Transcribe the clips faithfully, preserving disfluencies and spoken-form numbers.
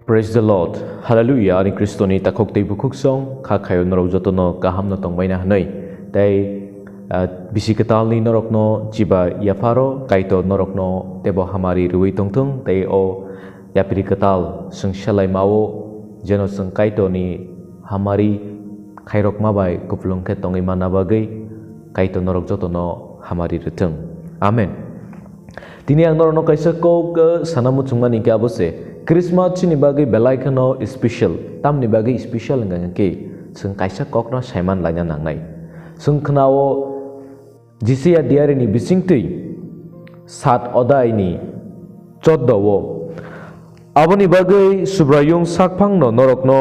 Praise the Lord. Hallelujah. Ani Kristoni takhuk tei bukhuk song kha khayo norok jotono kaham no tongbaina hwnwi. Tei, ah, bisi kwtalni norokno chiba yapharo Kaitor norokno tebo hamari rwui tongthung tei o yapri kwtal swng selaimao jeno swng Kaitorni hamari khairokma bai kupulung khe tongwi manna bagwi Kaitor norok jotono hamari rwthung. Amen. Tini ang norokno kaisa kok, eh, sana muchungmani khe abo se, Christmas chini bagwi belai kheno special. Tamni bagwi special wngkha khe, chwng kaisa kokno saiman laina nangnai. Chwng khnao Jisaya diarini bisingtwi sat odaini choddo o. Aboni bagwi Subraiyung sakphangno norokno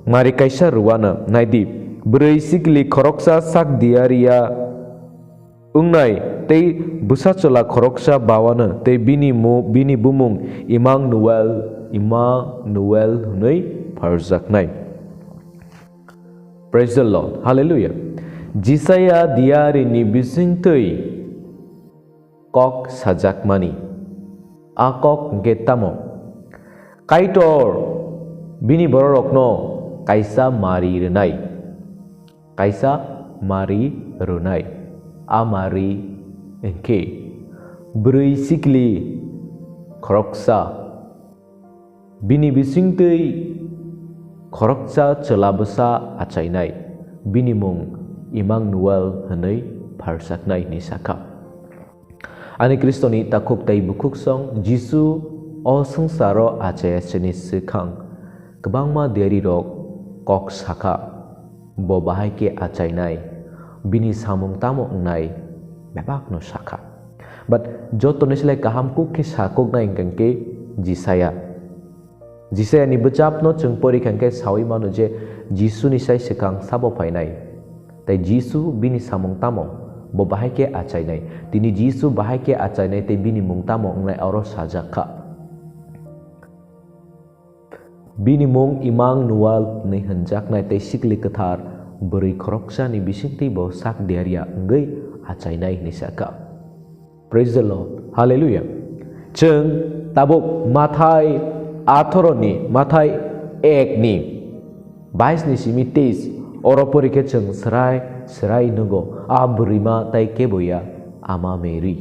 mari kaisa rwano naidi, bwrwi sikli khoroksa sak diaria wngnai tei bwsa chwla khoroksa bawano tei bini mu-, bini bumung Immanuel, Immanuel hwnwi pharjaknai. Praise the Lord. Hallelujah. Jisaya diarini bisingtwi kok sajakmani. A kok hwnkhe tamo? Kaitor bini bororokno kaisa mari rwnai. Kaisa mari rwnai. A mari hwnkhe bwrwi sikli khoroksa, bini bisingtwi khoroksa chwla bwsa achainai, bini mung Immanuel hwnwi pharsaknai hwnwi sakha. Ani Kristoni takhuk tei bukhuk song Jisu o swngcharo achai achini swkang kwbangma diarirok kok sakha. Bo bahai khe achainai, bini samung tamo wngnai, bebakno sakha. But jotoni slai kaham kuk khe sakoknai hwnkhe Jisaya. Jisayani bwchapno chwng pori kha hwnkhe saui mano je Jisuni sai swkang sabo phainai. Tei Jisu bini samung tamo? Bo bahai khe achainai. Tini Jisu bahai khe achainai tei bini mung tamo wngnai oro sajak kha. Bini mung Immanuel hwnwi hwnjaknai tei sikli kwthar bwrwi khoroksani bisingtwi bo sak diaria wngwi achainai hwnwi sakha. Praise the Lord. Hallelujah. Chwng tabuk Mathai atharo ni, Mathai ek ni bais ni simi teis, oro pori khe chwng swrai swrai nugo, a bwrwima tai kebo ya, ama Mary.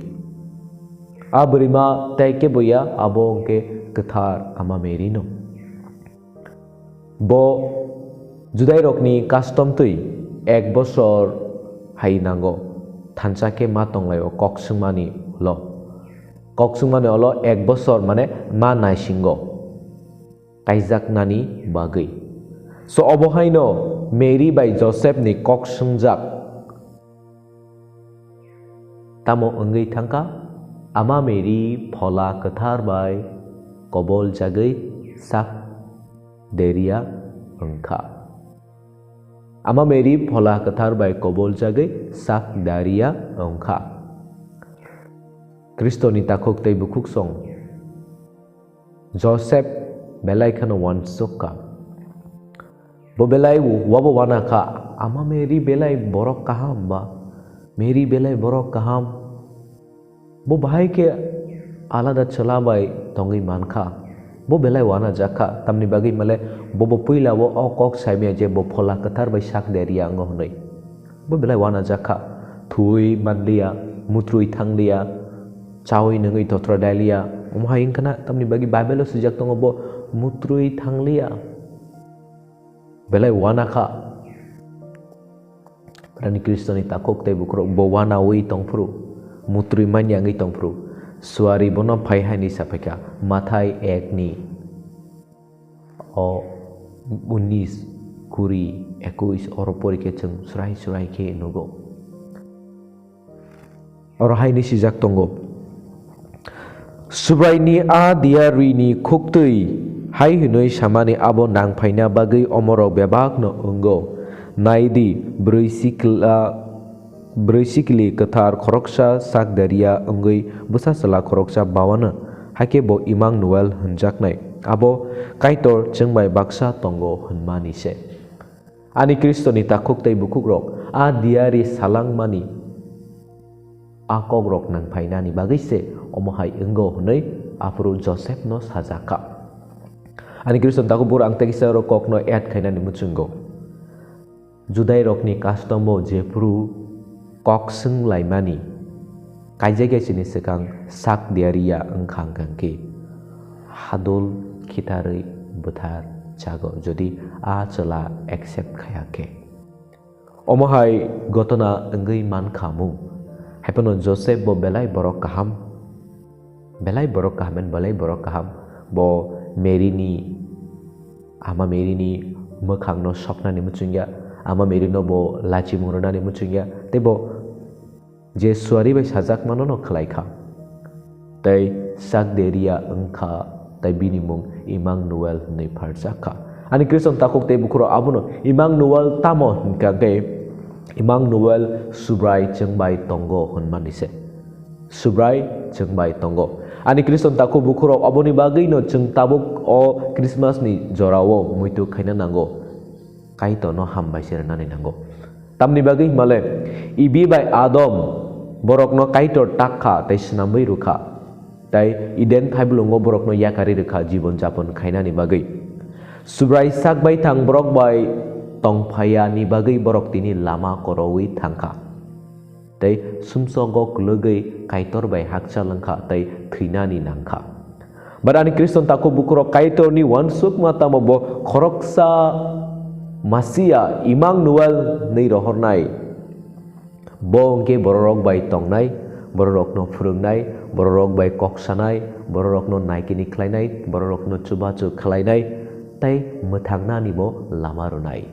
A bwrwima tai kebo ya, abo hwnkhe kwthar ama Mary no. Bo Judairokni custom twi ek bosor hai nango, thansa khe ma tonglaio kok swngmani ulo. Kok swngmani ulo ek bosor mane ma naisingo kaijaknani bagwi. So obo haino Mary bai Joseph ni kok swngjak. Tamo wngwi thangkha? Ama Mary Phola Kwthar bai kobol jagwi sak deria wngkha. Ama Mary Phola Kwthar bai kobol jagwi sak daria wngkha. Khristoni takhuk tei bukhuk song. Joseph belai kheno uansuk kha. Bo belai wabo wana kha, ama Mary belai borok kaham ba? Mary belai borok kaham. Bo bahai khe alada chwla bai tongwi man kha. Bo belai wana jak kha, tamni bagwi male bobo puila o, o kok saimaya je bo Phola Kwthar bai sak deria wngo hwnwi. Bo belai wana jak kha, thuwi manliya, mutrwi thangliya, chawi nungwi totra dailiya. Omo hai wngkha na, tamni bagwi Bible o swijak tongo bo mutrwi thangliya. Belai wana kha. Rani Khristoni takhuk tei bukhurok bo wanawi tongphuru, mutrwi manya wngwi tongphuru. Suari bono phai haini saphaikha, Mathai ek ni. O unis, kuri, ekuis oro pori khe chwng swrai swrai khe nugo. Oro haini swijak tongo, Subraini a diarini khuktwi hai hwnwi samani abo nang phaina bagwi omorok bebakno wngo. Nai di, bwrwi sikla, bwrwi sikli kwthar khoroksa sak deria wngwi bwsa chwla khoroksa bawano, hakhe bo Immanuel hwnjaknai. Abo Kaitor chwng bai baksa tongo hwnmani se. Ani Khristoni takhuk tei bukhukrok a diari salangmani a kokrok nang phainani bagwi se omo hai wngo hwnwi aphuru Joseph no sajak kha. Ani Khristan takhuk bukhuk, ang tei kisa oro kokno add khainani muchungo. Judairokni custom-o jephru kok swng laimani kaijagya sini swkang sak diaria wngkha hwnkhe hadul khitarwi bwthar chago, jodi a chwla accept khaya khe. Omo hai gotona wngwi mankha mung. Haiphano Joseph bo belai borok kaham. Belai borok kaham, belai borok kaham. Bo Mary ni, ama Mary ni mwkhang no soknani muchungya, ama Mary no bo lachimung rwnani muchungya, tei bo je suari bai sajak mano no khlai kha. Tei sak deria wngkha, tei bini mung Emmanuel hwnwi pharjak kha. Ani Khristan takhuk tei bukhurok abono Emmanuel tamo hwnkha khe, Emmanuel Subrai chwng bai tongo hwnmani se. Subrai chwng bai tongo. Ani Khristan takhuk bukhurok, aboni bagwino chwng tabuk o Christmas ni jorao muitu khaina nango. Kaitorno hambai se rwnani nango. Tamni bagwi himale, Ibi bai Adam borokno Kaitor tak kha tei swnamwi rw kha, tei Eden thaiblwngo borokno yakarwi rw kha jibon japon khainani bagwi. Subrai sak bai thang borok bai tongphaiani bagwi borok tini lama koroui thang kha. Tei sumsogo kwlwgwi Kaitor bai hakchal wngkha tei thwinani nangkha. But ani Khristan takhuk bukhurok, Kaitorni uansukma tamo bo khoroksa Masia Emmanuel hwnwi rohornai. Bo hwnkhe bororok bai tongnai, bororokno phwrwngnai, bororok bai kok sanai, bororokno naikini khlainai, bororokno chubachu khlainai, tei mwthangnani bo lama rwnai.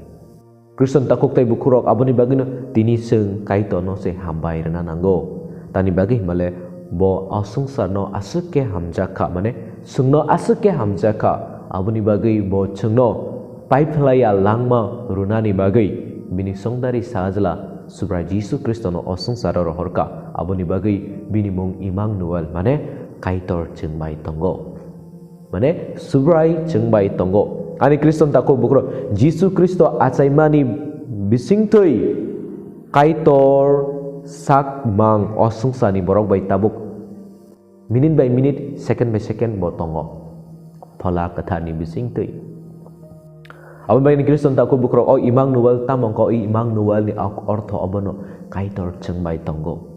Khristan takhuk tei bukhurok, aboni bagwino tini chwng Kaitorno se hambai rwna nango. Tamni bagwi himale bo o swngcharno aswk khe hamjak kha, mane chwngno aswk khe hamjak kha, aboni bagwi bo chwngno paiphlaiya langma rwnani bagwi bini songdari sajla Subrai Jisu Khristono o swngcharo rohor kha. Aboni bagwi bini mung Emmanuel, mane Kaitor chwng bai tongo. Mane, Subrai chwng bai tongo. Ani Khristan takhuk bukhurok, Jisu Khristo achaimani bisingtwi Kaitor sak mang o swngcharni borok bai tabuk minute by minute, second by second bo tongo. Phola Kwtharni bisingtwi. Aboni bagwi Khristan takhuk bukhurok, o Emmanuel tamo wngkha? O Emmanuel ni ortho obono Kaitor chwng bai tongo.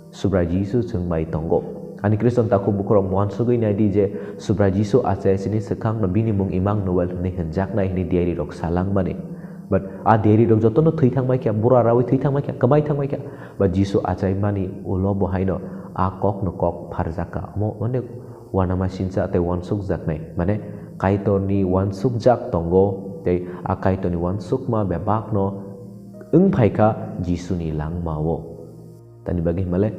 Subrai Jisu chwng bai tongo. Ani Khristan takhuk bukhurok, uansugwi nai di je Subrai Jisu achai sini swkangno bini mung Emmanuel hwnwi hwnjaknai hwnwi diary rok salangmani. But a diary rok jotono thwi thangbai kha, bura rawi thwi thangbai kha, kwbai thangbai kha. But Jisu achaimani ulo bo haino a kokno kok pharjak kha. Omo onek uanama sincha tei uansukjaknai. Mane Kaitorni uansukjak tongo tei a Kaitorni uansukma bebakno wng phai kha Jisuni langmao. Tamni bagwi himale,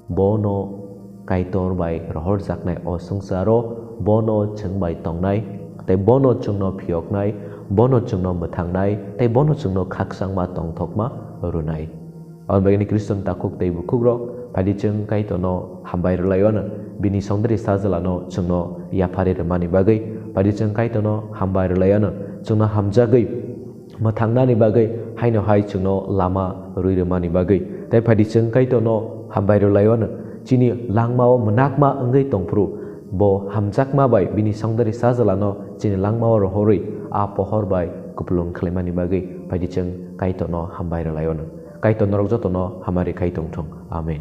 bono Kaitor bai rohorjaknai o swngcharo, bono chwng bai tongnai, tei bono chwngno phiyoknai, bono chwngno mwthangnai, tei bono chwngno khakchangma tongthokma rwnai. Aboni bagwi Khristan takhuk tei bukhukrok, phaidi chwng Kaitorno hambai rwlaiwano, bini songdari sajlano chwngno yapharwi rwmani bagwi, phaidi chwng Kaitorno hambai rwlaiwano, chwngno hamjagwi mwthangnani bagwi, haino hai chwngno lama rwi rwmani bagwi. Tei phaidi chwng Kaitorno hambai rwlaiwano, chini langmao mwnakma wngwi tongphuru, bo hamjakma bai bini songdari sajlano chini langmao rohorwi a pohor bai kupulung khlaimani bagwi. Phaidi chwng Kaitorno hambai rwlaiwano. Kaitor norok jotono hamari khai tongthung. Amen.